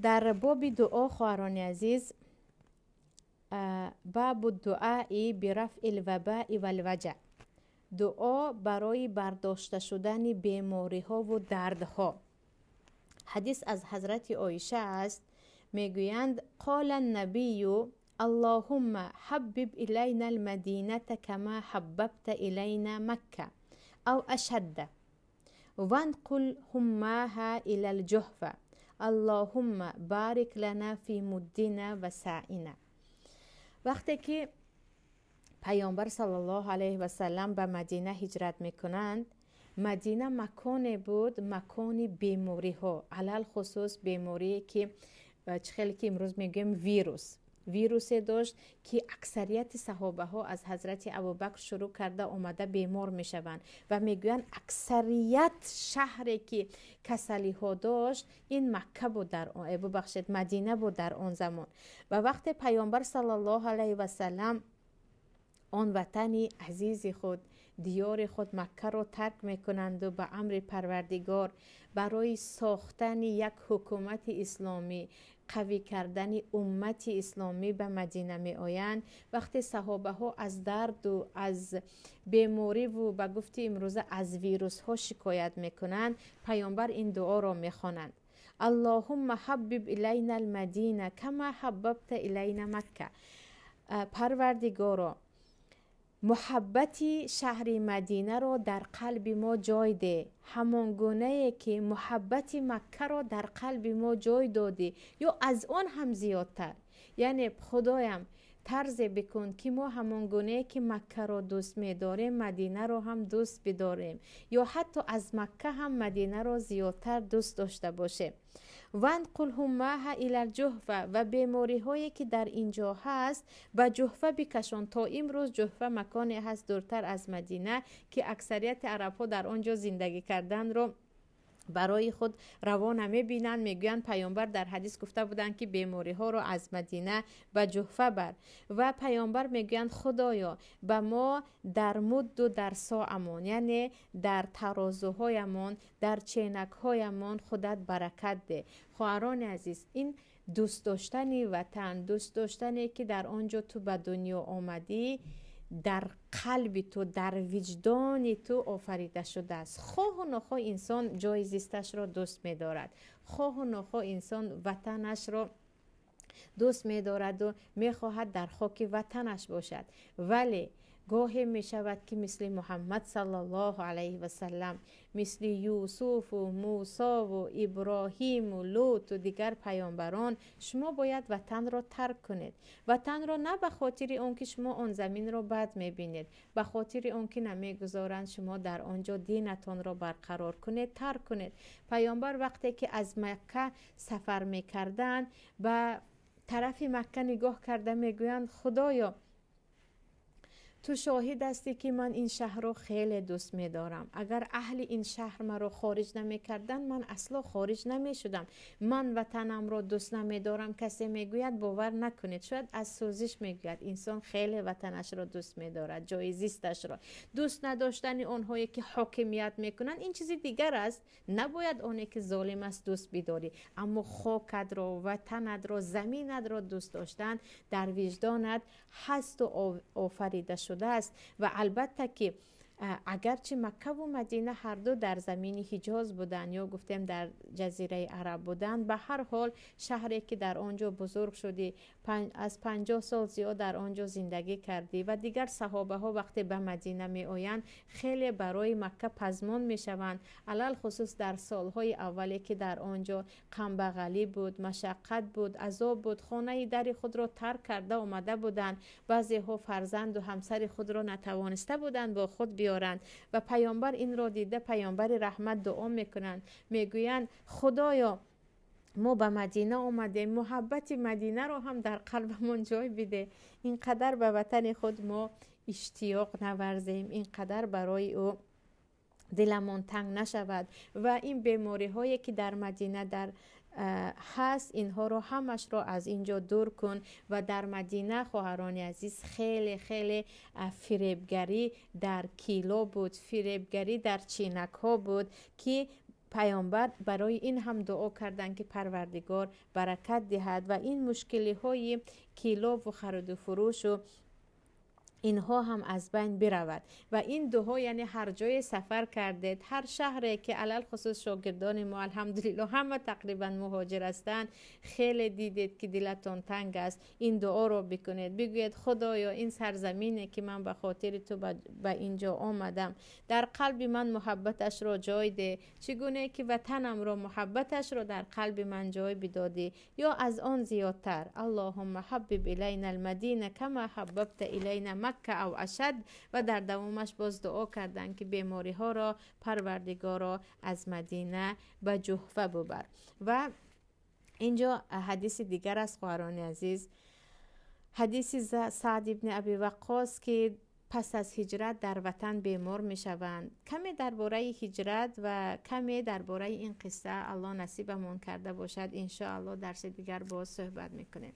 Дар боби дуо, хоҳарони азиз, باب الدعاء برفع الوباء والوجع, дуо барои бардошта шудани бемориҳову дардҳо. Ҳадис аз ҳазрати Оиша аст. Мегӯянд: قال النبي: اللهم حبب إلينا المدينة كما حببت إلينا مكة أو أشد وانقل حماها إلى الجحفة اللهم بارك لنا في مدنا وصاعنا. Вақте ки Паёмбар саллаллоҳу алайҳи васалам ба Мадина ҳиҷрат мекунанд, Мадина маконе буд, макони бемориҳо, алалхусус беморие ки чӣ хеле ки имрӯз мегӯем вирус, вирусе дошт, ки аксарияти саҳобаҳо аз ҳазрати Абубакр шурӯъ карда омада бемор мешаванд. Ва мегӯянд, аксарият шаҳре ки касалиҳо дошт, ин Макка буд, дар бубахшед, Мадина буд дар он замон. Ва вақте Паёмбар саллаллоҳу алайҳи васалам он ватани азизи худ, диёри худ Маккаро тарк мекунанду ба амри Парвардигор барои сохтани як ҳукумати исломӣ, қавӣ кардани уммати исломӣ ба Мадина меоянд, вақте саҳобаҳо аз дарду аз бемориву ба гуфти имрӯза аз вирусҳо шикоят мекунанд, Паёмбар ин дуоро мехонанд: اللهم حبب إلينا المدينة كما حببت إلينا مكة. Парвардигоро, муҳаббати шаҳри Мадинаро дар қалби мо ҷой деҳ, ҳамон гунае ки муҳаббати Маккаро дар қалби мо ҷой додӣ ё аз он ҳам зиёдтар. Яъне, Худоям, тарзе бикун, ки мо ҳамон гунае ки Маккаро дӯст медорем, Мадинаро ҳам дӯст бидорем ё ҳатто аз Макка ҳам Мадинаро зиёдтар дӯст дошта бошем. وانقل حماها إلى الجحفة, ва бемориҳое ки дар ин ҷо ҳаст, ба Ҷуҳфа бикашон. То имрӯз Ҷуҳфа маконе ҳаст дуртар аз Мадина, ки аксарияти арабҳо дар он ҷо зиндагӣ карданро барои худ раво намебинанд. Мегӯянд, Паёмбар дар ҳадис гуфта буданд, ки бемориҳоро аз Мадина ба Ҷуҳфа бар. Ва Паёмбар мегӯянд: Худоё, ба мо дар мудду дар соамон, яъне дар тарозуҳоямон, дар ченакҳоямон худат баракат деҳ. Хоҳарони азиз, ин дӯст доштани ватан, дӯст доштане ки дар он ҷо ту ба дунё омадӣ, дар қалби ту, дар виҷдони ту офарида шудааст. Хоҳу нохоҳ инсон ҷои зисташро дӯст медорад, хоҳу нохоҳ инсон ватанашро дӯст медораду мехоҳад дар хоки ватанаш бошад. Вале гоҳе мешавад, ки мисли Муҳаммад саллаллоҳу алайҳи васалам, мисли Юсуфу Мусову Иброҳиму Луту дигар паёмбарон, шумо бояд ватанро тарк кунед. Ватанро на ба хотири он ки шумо он заминро бад мебинед, ба хотири он ки намегузоранд шумо дар он ҷо динатонро барқарор кунед, тарк кунед. Паёмбар вақте ки аз Макка сафар мекарданд, ба тарафи Макка нигоҳ карда мегӯянд: Худоё, ту шоҳид ҳастӣ, ки ман ин шаҳрро хеле дӯст медорам. Агар аҳли ин шаҳр маро хориҷ намекарданд, ман асло хориҷ намешудам. Ман ватанамро дӯст намедорам, касе мегӯяд, бовар накунед, шояд аз сӯзиш мегӯяд. Инсон хеле ватанашро дӯст медорад, ҷои зисташро. Дӯст надоштани онҳое ки ҳокимият мекунанд, ин чизи дигар аст. Набояд оне ки золим аст дӯст бидорӣ, аммо хокатро, ватанатро, заминатро дӯст доштан дар виҷдонат ҳасту офарида шудааст. Ва албатта ки агарчи Маккаву Мадина ҳарду дар замини Ҳиҷоз буданд ё гуфтем дар Ҷазираи Араб буданд, ба ҳар ҳол шаҳре ки дар он ҷо бузург шудӣ, аз 50 сол зиёд дар он ҷо зиндагӣ кардӣ. Ва дигар саҳобаҳо вақте ба Мадина меоянд, хеле барои Макка пазмон мешаванд, алалхусус дар солҳои аввале ки дар он ҷо камбағалӣ буд, машаққат буд, азоб буд. Хонаи дари худро тарк карда омада буданд. Баъзеҳо фарзанду ҳамсари худро натавониста буданд бо худ биёранд. Ва Паёмбар инро дида, Паёмбари раҳмат дуо мекунанд, мегӯянд: Худоё, мо ба Мадина омадем, муҳаббати Мадинаро ҳам дар қалбамон ҷой биде. Ин қадар ба ватани худ мо иштиёқ наварзем, ин қадар барои ӯ диламон танг нашавад ва ин бемориҳое ки дар Мадина дар ҳаст, инҳоро ҳамашро аз ин ҷо дур кун. Ва дар Мадина, хоҳарони азиз, хеле хеле фиребгарӣ дар кило буд, фиребгарӣ дар чинакҳо буд, ки Паёмбар барои ин ҳам дуо карданд, ки Парвардигор баракат диҳад ва ин мушкилиҳои килову хариду фурӯшу инҳо ҳам аз байн биравад. Ва ин дуо, яъне ҳар ҷое сафар кардед, ҳар шаҳре ки, алалхусус шогирдони мо, алҳамдулилло, ҳама тақрибан муҳоҷир ҳастанд, хеле дидед ки дилатон танг аст, ин дуоро бикунед, бигӯед: «Худоё, ин сарзамине ки ман ба хотири ту ба инҷо омадам, дар қалби ман муҳаббаташро ҷой деҳ, чӣ гуне ки ватанамро муҳаббаташро дар қалби ман ҷой бидодӣ ё аз он зиёдтар. اللهم حبب إلينا المدينة كما حببت إلينا مكة أو أشد». Ва дар давомаш боз дуо карданд, ки бемориҳоро, Парвардигоро, аз Мадина ба Ҷуҳфа бубар. Ва инҷо ҳадиси дигар аст, хоҳарони азиз, ҳадиси Саъд ибни Аби Ваққос, ки пас аз ҳиҷрат дар ватан бемор мешаванд. Каме дар бораи ҳиҷрат ва каме дар бораи ин қисса, Аллоҳ насибамон карда бошад, иншоаллоҳ, дарси дигар боз суҳбат мекунем.